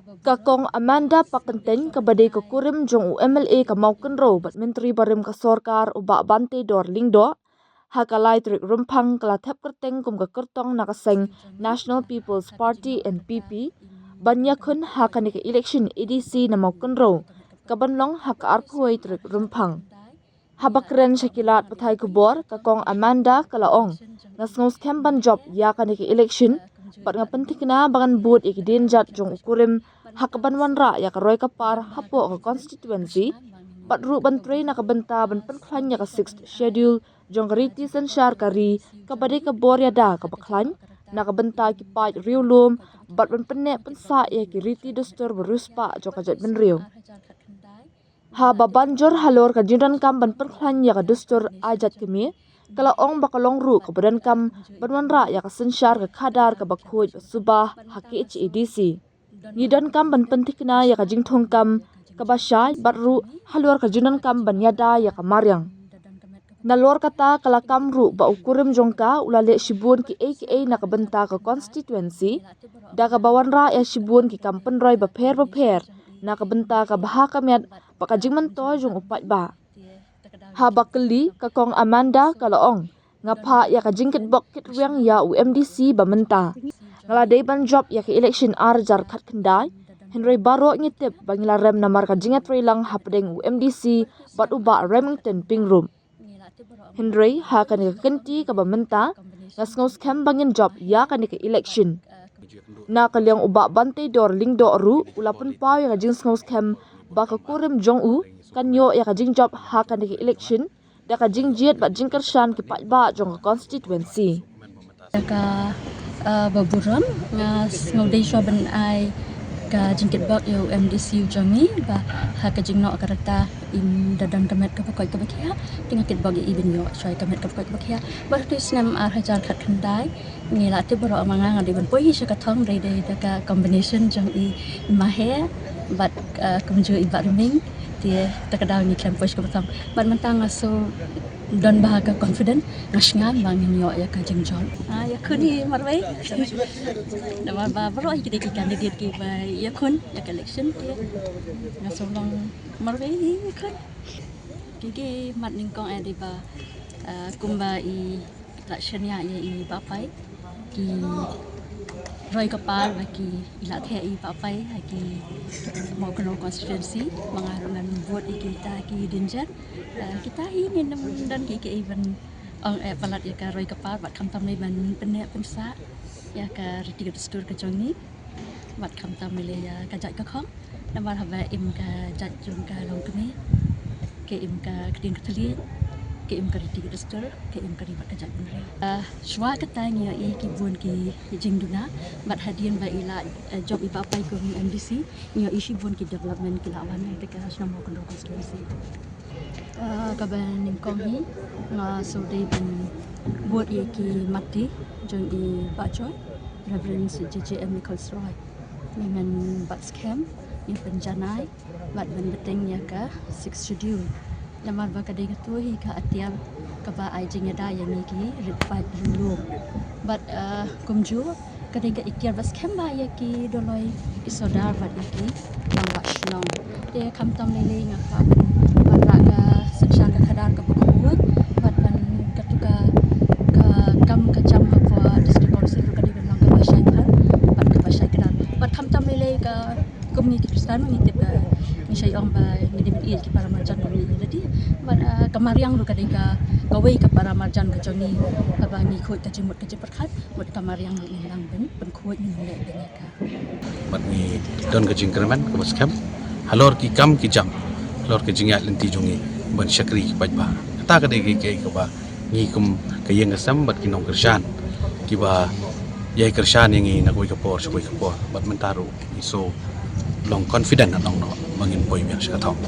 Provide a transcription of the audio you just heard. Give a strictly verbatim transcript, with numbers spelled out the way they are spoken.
Ka Kong Amanda Pakyntein, kaba dei ka kurim jong u M L A ka Mawkynrew bad Myntri barim ka sorkar u Bah Banteidor Lyngdoh, ha ka lai tarik Rymphang ka la thep kyrteng kum ka kyrtong na ka seng National People's Party, N P P, ban ïakhun ha kane ka election A D C na Mawkynrew, kaban long ha ka arphew tarik Rymphang. Haba kren sha ki lad pathai khubor, ka Kong Amanda ka la ong, nga sngewskhem ban jop ïa kane ka election, bad nga pynthikna ba ngan bud ïa ki dienjat jong u kurim ha kaban wanrah ïa ka roi ka par hapoh ka constituency, bad ruh ban trei na ka bynta ban pynkhlaiñ ïa ka Sixth Schedule jong ka riti synshar ka ri, kaba dei ka bor ïada kaba khlaiñ na ka bynta ki paid riewlum, bad ban pynneh pynsah ïa ki riti dustur ba riewspah jong ka jaitbynriew. Haba ban jur halor ka jingdonkam ban pynkhlaiñ ïa ka dustur ai jait kmie, ka la ong ba ka long ruh kaba donkam ban wanrah ïa ka synshar ka khadar kaba khuid ba suba ha K H A D C. Ngi donkam ban pynthikna ïa ka jingthungkam kaba shai bad ruh halor ka jingdonkam ban ïada ïa ka mariang. Nalor kata ka la kam ruh ba u kurim jong ka u la leh shibun kiei kiei na ka bynta ka constituency, da kaba wanrah ïa shibun ki kam pynroi bapher bapher na ka bynta ka bha ka miat bad ka jingmyntoi jong u paidbah. Haba kylli, ka Kong Amanda ka la ong, nga phah ïa ka jingkitbok kitrwiang ïa u M D C ba mynta. Nga la dei ban jop ïa ka election ar hajar khatkhyndai, hynrei baroh ngi tip ba ngi la rem namar ka jingïatreilang hapdeng u M D C bad u Bah Remington Pyngrope. Hynrei ha kane ka kynti kaba mynta, nga sngewskhem ba ngin jop ïa kane ka election. Na ka liang u Bah Banteidor Lyngdoh ruh u la pynpaw ïa ka jingsngewskhem ba ka kurim jong u kan ïoh ïa ka jingjop ha kane ka election da ka jingjied bad jingkyrshan ki paidbah jong ka constituency. Ka, ah, ba burom, nga sngewdei shuwa ban ai ka jingkitbok ïa u M D C u jong ngi ba ha ka jingnoh ka rta im da don ka met kaba koit kaba khiah, te nga kitbok ïa i ban ïoh shuwa ka met kaba koit kaba khiah. Bad ha u snem ar hajar khatkhyndai, ngi la tip baroh ma nga nga dei ban poi hi sha ka thong, dei dei da ka combination jong i Mahe bad, ah, kumjuh i Bah Ryming, te ta ka daw ngi khlem poi sha ka thong. Bad mynta nga shu don bha ka confident, nga sngewbha ba ngin ïoh ïa ka jingjop. Ah, ïakhun hi marwei. Namar ba baroh hi ki dei ki candidate kiba ïakhun ïa ka election, te nga shu long marwei hi ïakhun. Ki ki mat nyngkong eh dei ba, ah, kumba i la shaniah ïa i Bah Pai, ki roi ka par ba ki i la theh i Bah Pai ha ki Mawkynrew constituency, ma nga ruh ngan vote ïa kita ki dienjat. Eh, kita hi ngin ym don kiei kiei ban ong eh palat ïa ka roi ka par bad khamtam lei ban pynneh pynsah ïa ka riti ka dustur ka jong ngi. Bad khamtam lei ïa ka jait ka khong. Namar haba im ka jait jong ka longkmie, ka im ka ktien ka thylliej, ka im ka riti ka dustur, ka im ka ri bad ka jaitbynriew. Ah, shuwa kata ngi ïohi ki bun ki jingduna, bad hadien ba i la, eh, jop i Bah Pai kum M D C, ngi ïohi shibun ki development ki la wan na ka shnong Mawkynrew constituency. Ah, kaba nyngkong hi, nga shu dei ban bud ïa ki matti jong i Bah Joy, Reverend J J M Nichols Roy. Ngi ngan bat skhem, ngi pynjanai bad ban bteng ïa ka Sixth Schedule. Namar ba ka dei katu hi ka atiar kaba ai jingïada ïa ngi ki rit paid riewlum. Bad, eh, kumjuh ka dei ka atiar ba skhem bha ïa ki dolloi, ki sordar bad ïa ki rangbah shnong. Te khamtam lei lei nga kwah ban wanrah ka synshar ka khadar kaba khuid bad ban katu ka, ka kam ka jam hapoh District Council ruh ka dei ban long kaba shai bha bad kaba shai kdar. Bad khamtam lei lei ka kum ngi ki Khristan ngi tip ba ngi shai ong ba ngi dei ban ïeit ki para marjan kum ngi lade. Bad, ah, ka mariang ruh ka dei ka, kawei ka para marjan ka jong ngi, haba ngi khuid ka jingmut ka jingpyrkhat, mut ka mariang ruh ngin nang ban pynkhuid, ngin leh bniah ka. Bad ngi don ka jingkyrmen kaba skhem halor ki kam ki jam, halor ka jingïaid lynti jong ngi ban shakri ki paidbah. Kata ka dei ka, ka, kaba ngi kum ka ïing ka sem bad ki nongkyrshan kiba ïai kyrshan ïa ngi na kawei ka por sha kawei ka por. Bad mynta ruh ngi shu long confident na nongno ba ngin poi biang sha ka thong.